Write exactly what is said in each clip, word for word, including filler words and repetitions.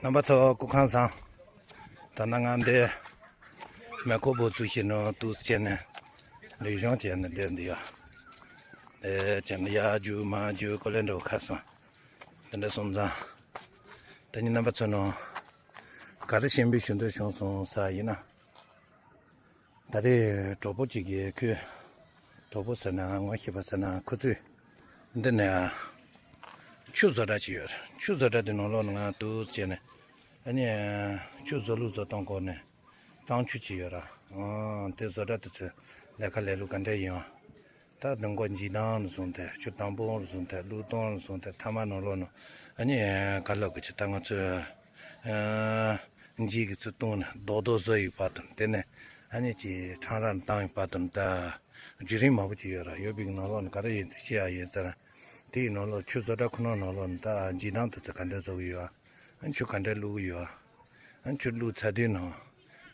རྣམ་པ་ཚོ་སྐུ་ཁམས་བཟང་། ད་ནང་ང་འདི་མེ་འཁོར་འབོད་ཚུགས་ཤེས་ནོ་དུས་བྱས་ནས་ལུས་སྦྱོང་བྱས་ནས་བསྡད་འདི་ཡ། དེ་བྱས་ནས་ཡར་རྒྱུག་མར་རྒྱུག་ཀོ་ལེ་འགྲོ་ཁ་སོང་། དེ་འདྲ་སོང་ཙང་། ད་ནི་རྣམ་པ་ཚོ་ནང་ག་རེ་ཞིམ་པོའི་ཞུ་འདོད་བྱུང་སོང་ས་ཡིན་ན། ད་རེས་གྲོགས་པོ་གཅིག་གིས་ཁོས། གྲོགས་པོ་ཟེར་ན་ངོ་ཤེས་པ་ཟེར་ན་ཁོ་ཚོས། འདི་ནས་ཆུ་བཟོ་གྲྭ་ཅིག་ཡོད་རེད། ཆུ་བཟོ་གྲྭ་འདི་ནང་ལོགས་ནས་ང་འདུག་བྱས་ནས། ཨ་ནི། ཆུ་བཟོ་ལུགས་བཟོ་སྟངས་སྐོར་ནས། གཙང་ཆུ་ཅིག་ཡོད་ར། ཨང་། དེ་བཟོ་གྲྭ་དེ་ཚོའི་ལས་ཀ་ལས་ལུགས་ག་འདྲ་ཡིན་ཨང་། ད་དང་པོ་འཇིག་དང་ནས་བཟུང་སྟེ་ཆུ་དྭངས་པོ་ནས་བཟུང་སྟེ་བླུགས་གཏོང་ནས་བཟུང་སྟེ་ཐ་མག་ནང་ལོགས་ནས་ཨ་ནི་ག་ལབ་དགོས་ཀྱི་ད་ང་ཚོས། ཨ། འཇིག་གི་ཚུལ་བཏང་ནས་རྡོག་རྡོག་བཟོ་ཡི་བར་དུ་དེ་ནས་ཨ་ནི་ཅིག་ཁྲང་ར་བཏང་ཡི་བར་དུ་ད་བརྒྱུད་རིམ་མང་པོ་ཅིག་ཡོད་ར། ཡོད་པའི་ནང་ལོགས་ནས་ག་རེ་ཡིན་ཤེས་ཡ་ཡིན་ཟེར་ན། དེ་ཡི་ནང་ལོགས་ཆུ་བཟོ་གྲྭ་ཁོ་ན་ནང་ལོགས་ནས་ད་འཇིག་དང་དེ་ཚོ་ག་འདྲ་བཟོ་གི་ཡོད་ཨ། ཆུ་ག་འདྲ་བླུགས་གི་ཡོད་ཨ། ཆུ་བླུགས་ཚར་དུས་ནང་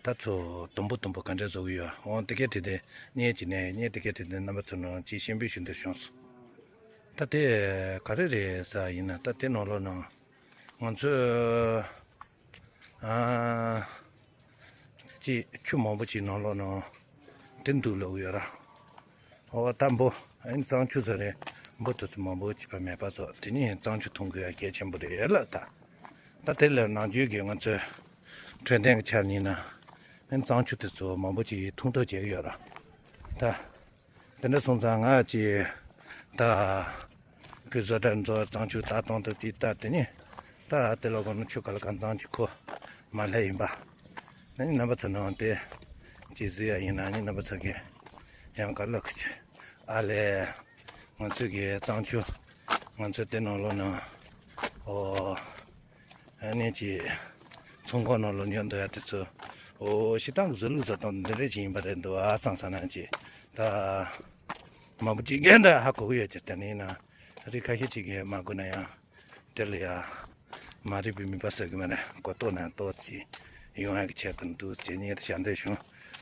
ད་ཚོ་དུམ་བུ་དུམ་བུ་ག་འདྲ་བཟོ་གི་ཡོད་ཨ། འོང་དེ་གའི་དྲི་དེ་བརྙན་གྱི་ནས་བརྙན་དེ་གའི་དྲི་དེ་རྣམ་པ་ཚོ་ནང་ཅིག་ཤེས་འབུལ་ཞུ་འདོད་བྱུང་སོང་། ད་དེ་ག་རེ་རེད་ཟེར་ཡིན་ན་ད་དེ་ནང་ལོགས་ནང་ང་ཚོས་ཨ་ཅིག་ཆུ་མང་པོ་ཅིག་ནང་ལོགས་ནང་དེ་འདུག་ལབ་ཡོད་ར། ཨོ་ད་འབུ་ཨ་ནི་གཙང་ཆུ་ཚོ་རེད། འབུ་དེ་ཚོ་མང་པོ་བྱས་པ་མེད་པ་ཚོ་དེ་ནི་གཙང་ཆུ་འཐུང་དགོས་ཡ་གལ་ཆེན་པོ་རེད་ལ། ད་ད་དེ་ལས་ནམ་རྒྱུན་གྱི་ང་ཚོའི་འཕྲོད་བསྟེན་གྱི་ཆ་ནས་ཡིན་ན་ཨ་ནི་གཙང་ཆུ་དེ་ཚོ་མང་པོ་ཅིག་འཐུང་ཐབས་བྱེད་ཀྱི་ཡོད་ར། ད། དེ་འདྲ་སོང་ཙང་ང་ཅིག་ད་ཁོས་བཟོ་གྲྭ་འཛོ་གཙང་ཆུ་ད་གཏོང་ཐུབ་ཅིག་ད་དེ་ནི་ད་དེ་ལོ་གོ་ནི་ཆུ་ག་ལ་གང་གཙང་ཅིག་ཁོ་མ་ལྷད་ཡིན་པ། ཨ་ནི་རྣམ་པ་ཚོ་ནང་དེ་ཅིག་གཟིགས་ཡ་ཡིན་ན་ཨ་ནི་རྣམ་པ་ཚོ་གི་ཡང་ག་ལ་ཁུ་ཅི་ཨ་ལས་ང་ཚོ་གི་གཙང་ཆུ་ང་ཚོ་དེ་ནང་ལོགས་ནང་ཨོ། ཨ་ནི་ཅིག་ཚོང་ཁང་ནང་ལོགས་ཉོ་འདོད་ཡ་དེ་ཚོ་ཨོ་ཤི་སྟངས་ཀྱི་བཟོ་ལུགས་བཟོ་སྟངས་འདི་འདྲ་ཅིག་ཡིན་པ་རེད་འདུག་ཨ་བསམ་བསམ་ན་ཅིག་ད་མང་པོ་ཅིག་གིས་འདི་ཧ་གོ་གི་ཡོད་ཀྱི་དེ་ནི་ཡིན་ན་རིགས་ཁ་ཤས་ཅིག་གིས་མ་གོ་ན་ཡང་དེ་ལ་ཡ་མ་རིག་པའི་མུན་པ་ཟེར་གི་མ་རེད། གོ་རྟོགས་ན་རྟོགས་ཅིག་ཡོང་ཡ་གི་ཆེད་དུ་འདུག་ཅེས་ངས་ཞལ་འདེབས་ཞུ།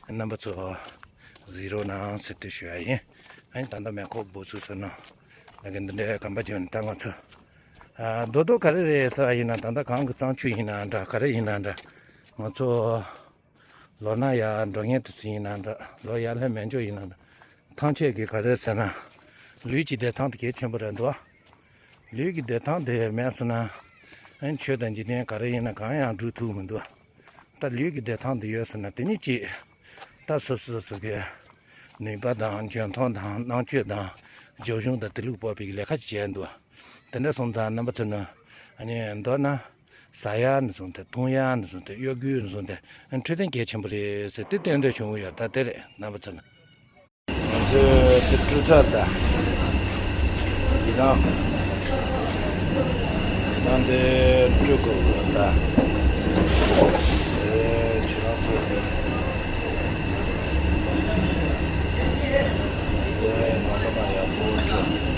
རྣམ་པ་ཚོ་གཟིགས་རོགས་གནང་ཟེར་དུ་ཞུ་ཡ་ཡིན། ཨ་ནི་ད་ལྟ་མེ་འཁོར་འབོད་ཚུགས་སོང་ན་ལ་གི་འདི་འདྲའི་གམ་པ་བརྒྱབ་ནས་ད་ང་ཚོ། ཨ། རྡོག་རྡོག་ག་རེ་རེད་ཟེར་བ་ཡིན་ན་ད་ལྟ་གང་གི་གཙང་ཆུ་ཡིན་ན་འདྲ་ག་རེ་ཡིན་ན་འདྲ། ང་ཚོ་ལོ་ན་ཡར་འགྲོ་མཁན་དེ་ཚོ་ཡིན་ན་འདྲ་ལོ་ཡར་སླེབས་མེད་འཇོག་ཡིན་ན་འདྲ། ཐམས་ཅད་ཀྱིས་ག་རེ་ཟེར་ན། ལུས་ཀྱི་བདེ་ཐང་དེ་གལ་ཆེན་པོ་རེད་འདུག་ལུས་ཀྱི་བདེ་ཐང་དེ་མེད་སོང་ན། ཨ་ནི་ཆོས་དང་འཇིག་རྟེན་ག་རེ་ཡིན་ན་གང་ཡང་སྒྲུབ་ཐུབ་མི་འདུག་ད་ལུས་ཀྱི་བདེ་ཐང་དེ་ཡོད་སོང་ན་དེ་ནི་ཅིག་ད་སོ་སོ་སོ་སོ་གི་ནུས་པ་དང་འཇོན་ཐང་དང་རྣམ་དཔྱོད་དང་སྦྱོང་གཞུང་དང་དེ་ལུགས་སྤོབས་པའི་ལས་ཀ་ཅིག་བྱས་འདུག་དེ་འདྲ་སོང་ཙང་རྣམ་པ་ཚོ་ནི་ཨ་ནི་མདོར་ན་ཟ་ཡ་ནས་བཟུང་སྟེ་འཐུང་ཡ་ནས་བཟུང་སྟེ་གཡོ་སྒྱུ་ནས་བཟུང་སྟེ་འཕྲོད་བསྟེན་གལ་ཆེན་པོ་རེད་ཟེར་དེ་བསྟན་འདོད་བྱུང་ཡོད། ད་དེ་རེད་རྣམ་པ་ཚོ་ནི། ང་ཚོས་དེ་བཀྲུས་ཚར་ད། འདི་དང་། འདི་དང་དེ་བཀྲུ་དགོས་ད། ཨེ་ཁྱེད་རང་ཚོ། ཨེ་མ་ག་མ་ཡག་པོ་བཀྲུ།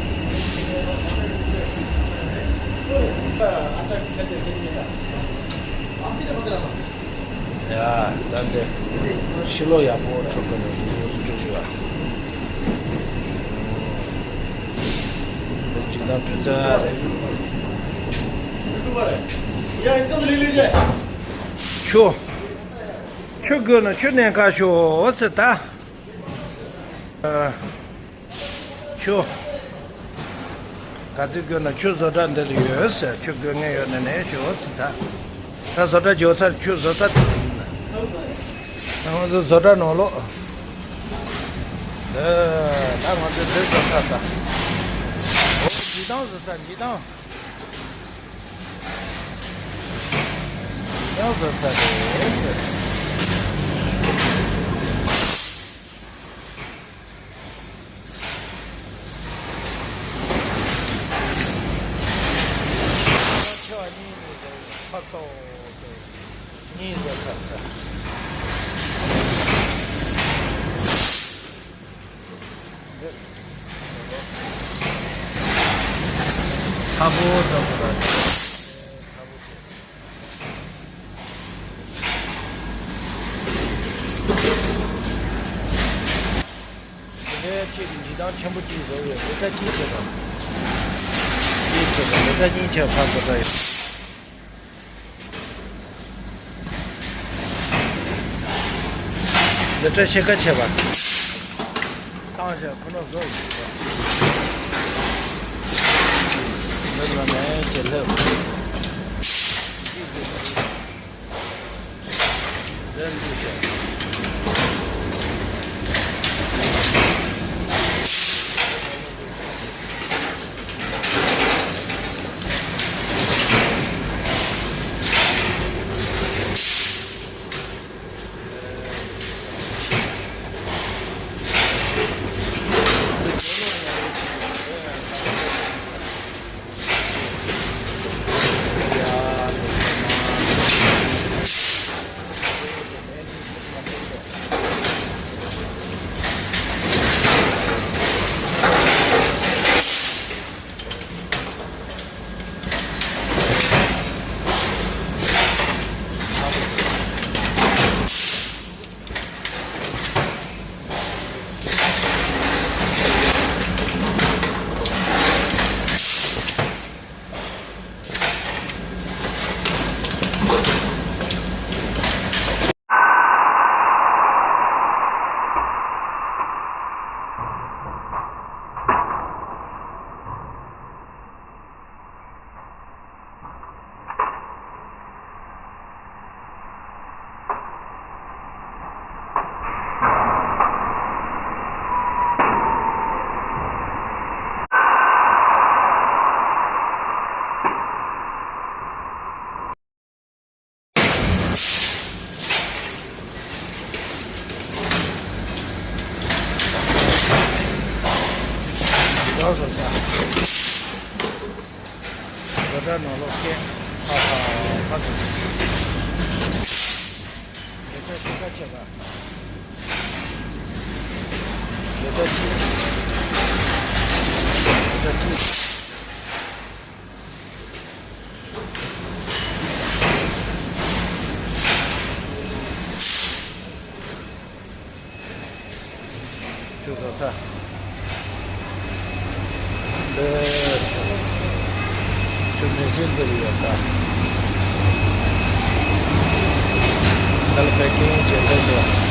ཡ། ད་འདི་ཕྱི་ལོགས་ཡག་པོ་འཁྲུ་དགོས་ནས་འདུག་འཁྲུ་དགོས་པ། འདི་འཇིགས་སྣང་འཁྲུ་ཚར་རེད། ཆུ། ཆུ་དགོས་ན་ཆུ་གནས་ཁ་ཤོག་ཟེར་ད། ཨ། ཆུ། ག་ཚོད་དགོས་ན་ཆུ་བཟོ་གྲྭ་འདི་ལ་ཡོད་ཟེར། ཆུ་དགོས་ངེས་ཡོད་ན་ནས་ཞུ་ཟེར་ད། ད་བཟོ་གྲྭ་འཇོག་ཚར་ཆུ་བཟོ་ཚར། ད་ང་ཚོ་བཟོ་གྲྭ་ནང་ལོགས། ཨ། ད་ང་ཚོ་འདི་བཟོ་ཚར་ད། འོ་འཇིགས་སྣང་བཟོ་ཚར་འཇིགས་སྣང་། འཇིགས་སྣང་བཟོ་ཚར་རེད་ཟེར། ཆེ་བ་གཉིས་ནས་ཕར་ཏོག་ཙམ་གཉིས་ཟེར་ཁ་ཁ། ཚ་པོ་ཙམ་པོ་ལ། དེ་ནས་ཁྱེད་ཀྱི་འཇིགས་སྣང་ཆེན་པོ་གཅིག་བཟོ་བའི་ལས་ཀ་གཅིག་བྱེད་དང་། གཅིག་བྱེད་དང་ལས་ཀ་གཉིས་བྱེད་ཕར་འགྲོ་ད་ཡོད། འདི་འདྲ་ཤེས་ཀ་བྱས་པ། བཏང་བཞག་ཁོ་ན་བཟོ་ཡིན་པ། འདི་ལ་ནས་ཇེ་ལྷོད། འདི་འདི་བྱས། ལགས་སོ་ས། ལོ་ཟླ་ནང་ལོག་སྐད། ཧ་ཧ། ཧ་ཧ། ལས་ཀ་ལས་ཀ་བྱེད་པ། ལས་ཀ་བྱེད། ལས་ཀ་བྱེད། ཆུ་བཟོ་ཚ། འདི་ཆུ་མེ་ཤིན་འདིར་ཡོད་ད། ད་ལ་པེ་ཀིང་བྱེད་འདོད་འདུག་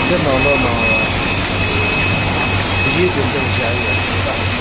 འདི་ནང་ལོགས་ནང་ ཡིད་དུ་འདུག་བཞག་ཡོད་པ།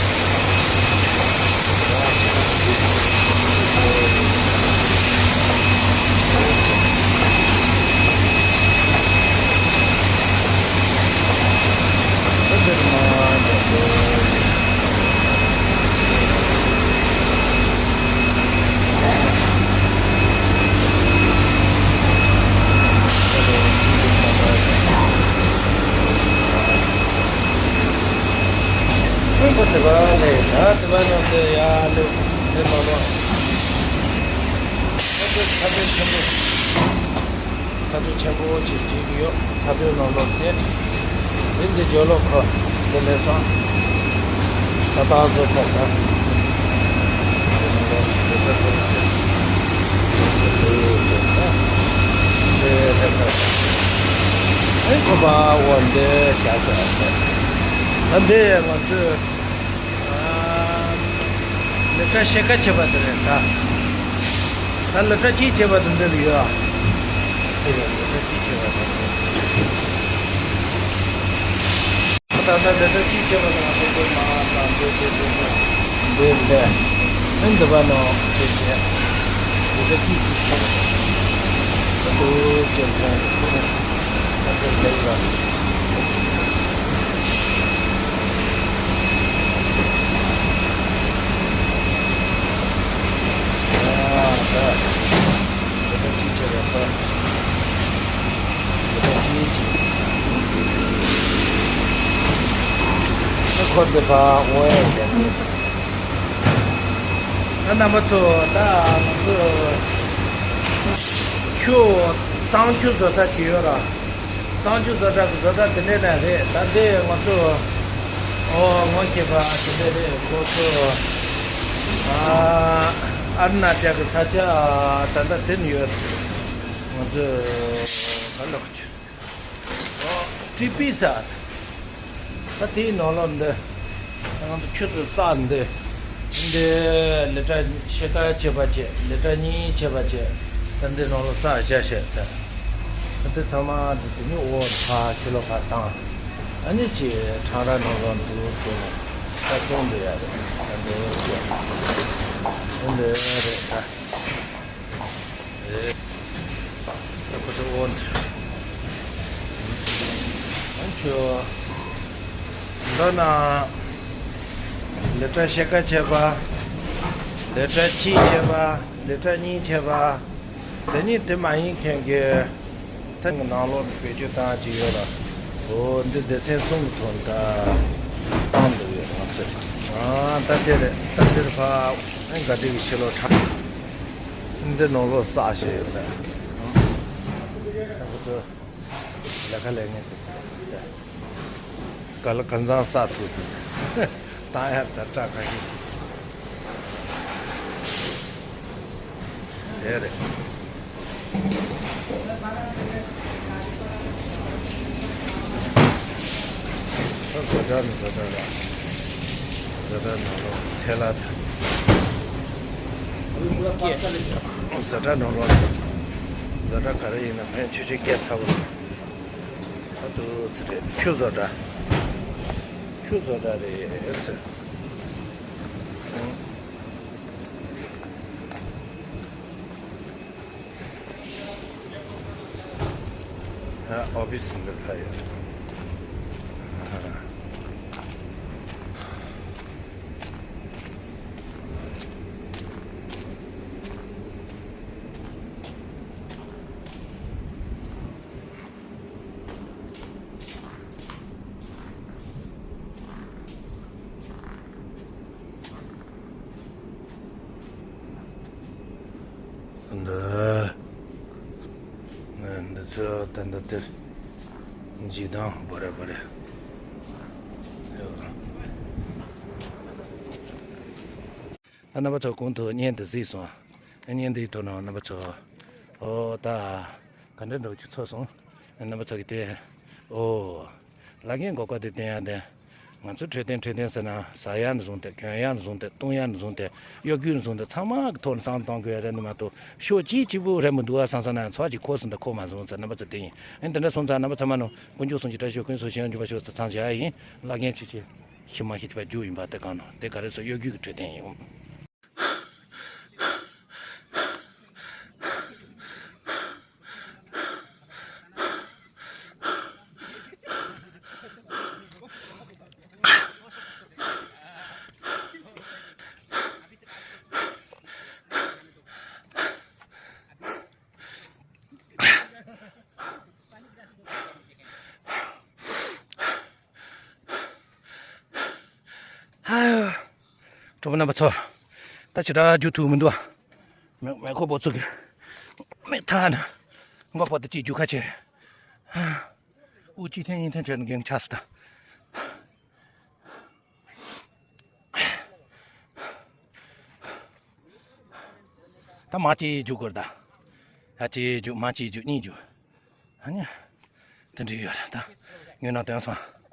ཁོ་དེ་བ་ལས་ད་དེ་བ་ནང་དུ་ཡ་ལེ་ལེ་མ་མ། ཚ་དྲོད་ཚ་དྲོད་ཆེན་པོ། ཚ་དྲོད་ཆེན་པོ་ཅིག་བྱེད་ཀྱི་ཡོད། ཚ་དྲོད་ནང་ལོགས་དེ། དེ་འདི་ཇོ་ལོ་ཁོ་འདི་ལས་སོང་། ད་ལྟ་བཟོ་ཚར་ད། དེ་ཚར་ཚར་དེ། དེ་ཚར་ཚར། ཨེ་ཁོ་པ་འོ་འདི་བྱ་བྱ་བྱ། ད་འདི་ང་ཚོས། ལི་ཀྲ་ཕྱེད་ཀ་བྱས་པ་དེ་རེད་ད། ད་ལི་ཀྲ་གཅིག་བྱས་པ་དེ་འདི་ལ་ཡོད་ཨ། དེ་རེད་ལི་ཀྲ་གཅིག་བྱས་པ་དེ་འདི། ད་ལྟ་ལི་ཀྲ་གཅིག་བྱས་པ་དེ་ང་ཚོ་འདི་མ་ལ་འདི་འདི་འདི་འདི་འདི་འདི་འདི་བ་ནོ་དེ་བྱས། ལི་ཀྲ་གཅིག་གཅིག་བྱས་པ་དེ་འདི་བྱས་ཚར་དེ་ཁོ་ནས་ད་ལྟ་འདི་ལ། ཁོ་འདི་པ་འོ་ཡ་ཡ། ད་རྣམ་པ་ཚོ་ད་ང་ཚོ་ཆུ་གཙང་ཆུ་བཟོ་ས་ཅིག་ཡོད་ར། གཙང་ཆུ་བཟོ་གྲྭ་གི་བཟོ་གྲྭ་དེ་འདྲས་ནས་རེད། ད་འདི་ང་ཚོ་ཨོ་ངོ་ཤེས་པ་དེ་འདྲས་རེད། ཁོ་ཚོ་ཨ་ཨ་རུ་ན་ཅལ་གི་ས་ཆ་ད་ལྟ་དེ་ནས་ཡོད། ང་ཚོ་ག་ལོག་ཆུ་ཨོ་ཀྲི་པི་ས། ད་དེའི་ནང་ལོགས་འདི། ང་ཚོ་ཆུ་ཚོད་བསགས་འདི། འདི་ལི་ཀྲ་ཕྱེད་ཀ་བྱས་པ་བྱས། ལི་ཀྲ་གཉིས་བྱས་པ་བྱས། ད་འདི་ནང་ལོགས་བསགས་བཞག་བྱས་ད། ད་འདི་ཚང་མ་འདི་དེ་ནི་འོ་ཕ་ཕྱི་ལོགས་ཕར་བཏང་། ཨ་ནི་ཅི་ཁྲང་ར་ནང་ལོགས་འདུག་དེ་ནས་ད་བཙོང་འདི་ཡ་རེད། ད་འདི་ཡོད་ཀྱི་འདི་འདི་རེད་ད། རེད། ད་ཁོ་ཚོ་འོ་འདི། ཨ་ཁྱོད། མདོར་ན། ལི་ཀྲ་ཕྱེད་ཀ་བྱས་པ། ལི་ཀྲ་གཅིག་བྱས་པ། ལི་ཀྲ་གཉིས་བྱས་པ། དེ་ནི་དེ་མ་ཡིན་མཁན་གྱི། ཐེངས་ཀྱི་ནང་ལོགས་བེད་སྤྱོད་བཏང་གི་ཡོད་ལ། འོ་འདི་སྡེ་ཚན་གསུམ་གྱི་ཐོག་ད་བཏང་འདུག་ཡོད་ང་ཚོས། ཨ་ད་དེ་རེད། ད་འདིར་ཕ་ཨེ་ག་དེ་གི་ཕྱི་ལོགས་ཁྲག་འདི་ནང་ལོགས་བསགས་བྱས་ཡོད་ལ། ཨ་ཁོ་ཚོ་ལས་ཀ་ལས་ངན་དེ་ཚོ་ད། ག་ལ་གང་ཚང་ས་ཐུག་ཐུག་བཏང་ཡ་ད་སྐྲག་ཁ་ཤས་ཅིག་དེ་རེད། ད་བཟོ་གྲྭ་ནི་བཟོ་གྲྭ་ར། བཟོ་གྲྭ་ནང་ལོགས་ཐལ་ལ་ད། བཟོ་གྲྭ་ནང་ལོགས་བཟོ་གྲྭ་ག་རེ་ཡིན་ན་ཕན་ཆུ་ཆུ་སྐྱེ་ཚ་བོ་རེད། ད་དུ་ཚི་རེད། ཆུ་བཟོ་གྲྭ། ཆུ་བཟོ་གྲྭ་རེད་ཟེར། ཨ་ཨོ་ཕི་སི་འདི་ལ་ཡོད། འདི། འདི་ཚོ་ད་འདི་དེར་འཇིག་དང་བོ་རེ་བོ་རེ་ཡོད་རེད། ད་རྣམ་པ་ཚོ་གོང་དུ་བརྙན་འདི་གཟིགས་སོང་། བརྙན་འདིའི་ཐོག་ནས་རྣམ་པ་ཚོ། ཨོ་ད། ག་འདྲ་འགྲོ་ཆུ་ཚོད་སོང་། རྣམ་པ་ཚོ་གི་དེ། ཨོ། ལ་རྒན་གོ་སྐབས་དེ་བསྟན་ཡ་དེ། ང་ཚོ་འཕྲོད་བསྟེན་འཕྲོད་བསྟེན་ཟེར་ན་ཟ་ཡ་ནས་བཟུང་སྟེ་གྱོན་ཡ་ནས་བཟུང་སྟེ་བཏུང་ཡ་ནས་བཟུང་སྟེ་གཡོ་སྒྱུ་ནས་བཟུང་སྟེ་ཚང་མ་གི་ཐོག་ནས་བསམ་བློ་གཏོང་དགོས་ཡ་རེད་ནི་མ་གཏོགས་ཤོག་གཅིག་གཅིག་པུ་རེད་མི་འདུག་ཨ། བསམ་བསམ་ན་ཚོགས་ཀྱི་ཁོ་ཟིན་ད་ཁོ་མ་བཟུང་ཟེར་རྣམ་པ་ཚོ་དེ་ཡིན། ཨེ་དེ་འདྲ་སོང་ཙང་རྣམ་པ་ཚང་མ་ནང་དཀོན་མཆོག་གསུམ་གྱི་བཀྲ་ཤིས་ཤོག་ཀུན་སོགས་ཞིང་འཇུག་པ་ཤོག་ཚང་བྱ་ཡ་ཡིན། བླ་རྒན་ཆེ་ཆེ་ཤི་མ་ཤི་ཐུབ་པ་རྒྱུ་ཡིན་པ་དེ་གང་ནོ་དེ་ག་རེ་སོ་གཡོ་སྒྱུ་གི་འཕྲོད་བསྟེན་ཡིན། ཧ་ཡོ། གྲོགས་པོ་རྣམ་པ་ཚོ། ད་ཅི་དྲག་རྒྱུ་ཐུབ་མི་འདུག་མེ་མེ་ཁོ་པོ་ཚུགས་ཀྱི། མེ་ཐག་ན། མགོ་པོ་ད་ཅི་རྒྱུ་ཁ་ཆེ། དབུགས་གཅིག་འཐེན་གཉིས་འཐེན་བྱས་ནས་འགེངས་ཆགས་སུ་ད། ད་མ་ཅི་རྒྱུ་དགོས་ད། ད་ཅི་རྒྱུ་མ་ཅི་རྒྱུ་གཉིས་རྒྱུ། ཨ་ནི། དེ་འདྲ་ཡོད་རེད་ད། ངོས་ནང་དོན་སོང་།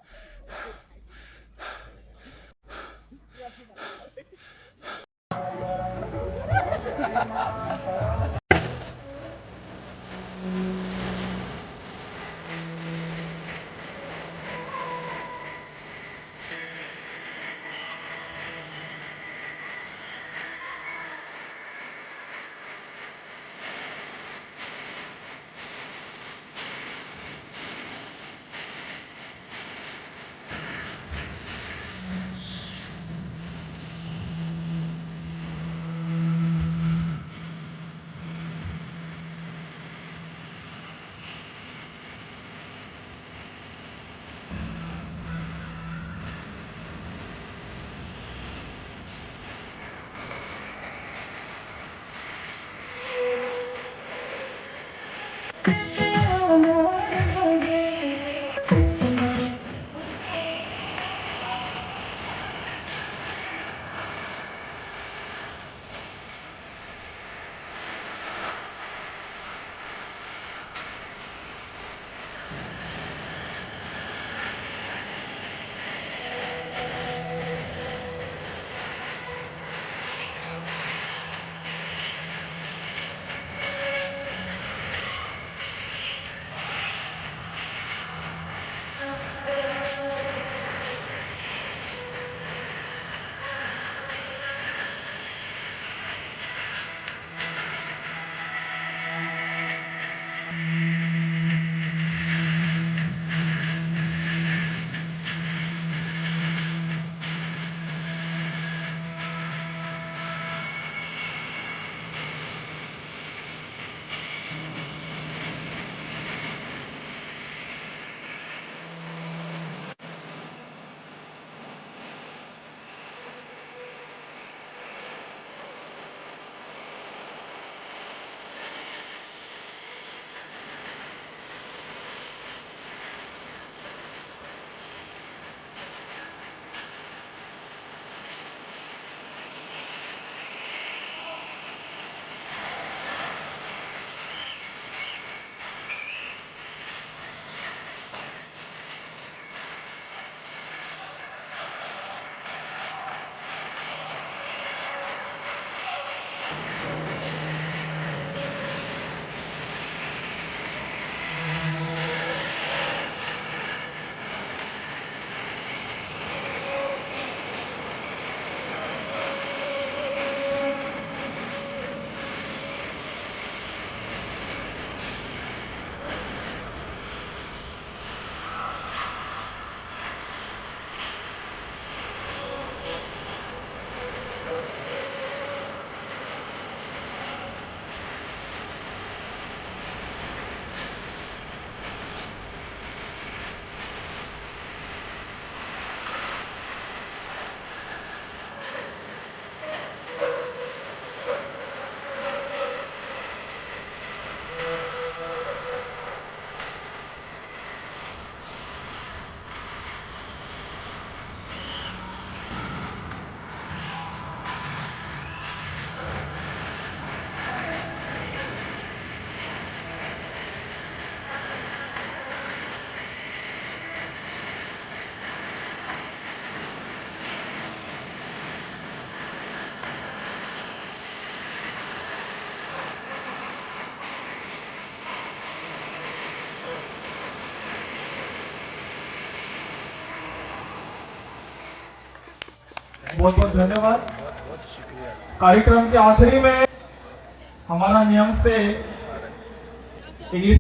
बहुत बहुत धन्यवाद। कार्यक्रम के आखिरी में हमारा नियम से इंग्लिश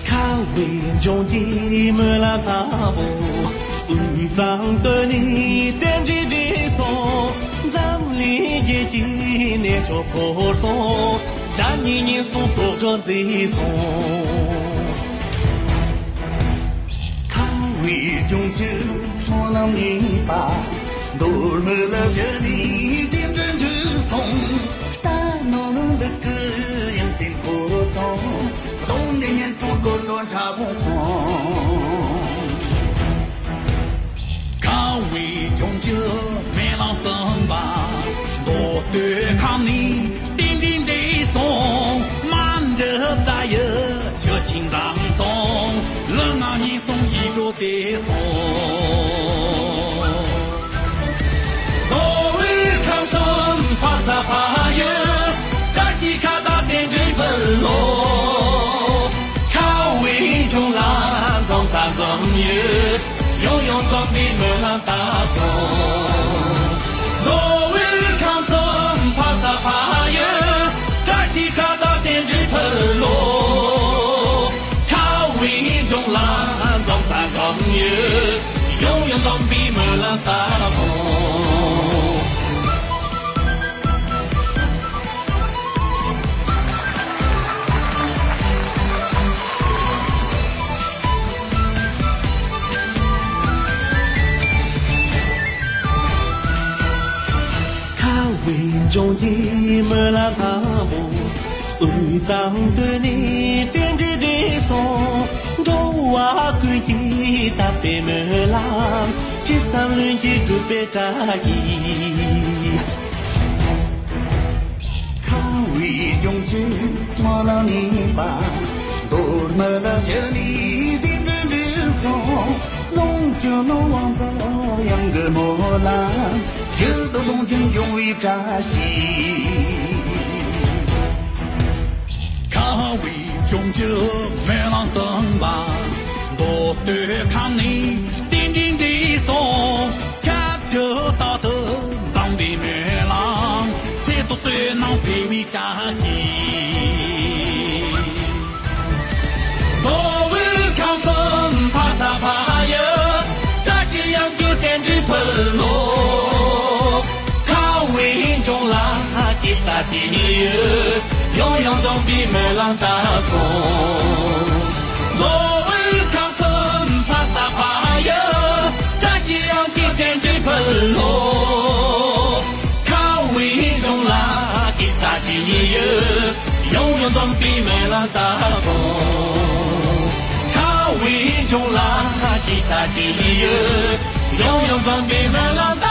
ཁ་བའི་ལྗོངས་ཀྱི་སྨོན་ལམ་དང་པོ། དབུས་གཙང་སྟོད་ནས་རྟེན་འབྲེལ་འགྲིག་སོང་། འཛམ་གླིང་རྒྱལ་གྱི་གནས་མཆོག་བོར་སོང་། དགྲ་གཉེན་ཉེན་སོང་། དོག་སྒྲ་མཛེས་སོང་། ཁ་བའི་ལྗོངས་ཀྱི་སྨོན་ལམ་ངེས་པ། མདོ་སྨད་ལ་བཞུགས་ནས་རྟེན་འབྲེལ་འགྲིག་སོང་། རྟ་ནོར་ལུག་གི་ཡང་རྟེན་འཁོར་སོང་། གདོང་ནས་ཉེན་སོང་། གོ་ཁྲོ་ཁྲ་བོ་སོང་། ཁ་བའི་ལྗོངས་ཀྱི་སྨོན་ལམ་གསུམ་པ། མདོ་སྟོད་ཁམས་ནས་རྟེན་འབྲེལ་འགྲིག་སོང་། མ་འདྲི་རྩ་ཡི་ཆུ་ཆེན་འཛོམས་སོང་། ལུས་ངག་ཉེན་སོང་། ཡིད་འགྲོ་བདེ་སོང་། མདོ་དབུས་ཁམས་གསུམ་ཕ་ས་ཕ་ཡུལ། བཀྲ་ཤིས་ཁ་བཏགས་རྟེན་འབྲེལ་ཕུལ་ལོ། ཁ་བའི་ལྗོངས་ལ་འཛོམས་ས་འཛོམས་ཡུལ། ཡང་ཡང་འཛོམས་པའི་སྨོན་ལམ་བཏབ་སོང་། མདོ་དབུས་ཁམས་གསུམ་ཕ་ས་ཕ་ཡུལ། བཀྲ་ཤིས་ཁ་བཏགས་རྟེན་འབྲེལ་ཕུལ་ལོ། ཁ་བའི་ལྗོངས་ལ་འཛོམས་ས་འཛོམས་ཡུལ། ཡང་ཡང་འཛོམས་པའི་སྨོན་ལམ་བཏབ་སོང་། ཁ་བའི་ལྗོངས་ཀྱི་སྨོན་ལམ་དང་པོ། དབུས་གཙང་སྟོད་ནས་རྟེན་འབྲེལ་འགྲིག་སོང་། འགྲོ་བ་ཀུན་གྱི་དག་པའི་སྨོན་ལམ། ཅི་བསམ་ལྷུན་གྱིས་འགྲུབ་པའི་བཀྲ་ཤིས། ཁ་བའི་ལྗོངས་ཀྱི་སྨོན་ལམ་ངེས་པ། མདོ་སྨད་ལ་བཞུགས་ནས་རྟེན་འབྲེལ་འགྲིག་སོང་། ལོངས་སྤྱོད་ནོར་དབང་ཚོ་ཡོངས་ཀྱི་སྨོན་ལམ། རྒྱུད་དུ་ལོངས་སྤྱོད་འབྱུང་བའི་བཀྲ་ཤིས། ཁ་བའི་ལྗོངས་ཀྱི་སྨོན་ལམ་གསུམ་པ། མདོ་སྟོད་ཁམས་ནས་རྟེན་འབྲེལ་འགྲིག་སོང་། ཁྱབ་ཆུ་རྟག་ཏུ་འཛོམས་པའི་སྨོན་ལམ། ཚེ་ཐུབ་བསོད་ནམས་འཕེལ་བའི་བཀྲ་ཤིས། མདོ་དབུས་ཁམས་གསུམ་ཕ་ས་ཕ་ཡུལ། བཀྲ་ཤིས་ཡང་རྒྱུ་རྟེན་འབྲེལ་ཕུལ་ལོ། ཁ་བའི་ལྗོངས་ལ་སྐྱེ་ས་སྐྱེ་ཡུལ། ཡང་ཡང་འཛོམས་པའི་སྨོན་ལམ་བཏབ་སོང་། མདོ་དབུས་ཁམས་གསུམ་ཕ་ས་ཕ་ཡུལ། བཀྲ་ཤིས་ཡང་རྒྱུ་རྟེན་འབྲེལ་ཕུལ་ལོ། ཁ་བའི་ལྗོངས་ལ་སྐྱེ་ས་སྐྱེ་ཡུལ། ཡང་ཡང་འཛོམས་པའི་སྨོན་ལམ་བཏབ་སོང་། ཁ་བའི་ལྗོངས་ལ་སྐྱེ་ས་སྐྱེ་ཡུལ། ཡང་ཡང་འཛོམས་པའི་སྨོན་ལམ་བཏབ།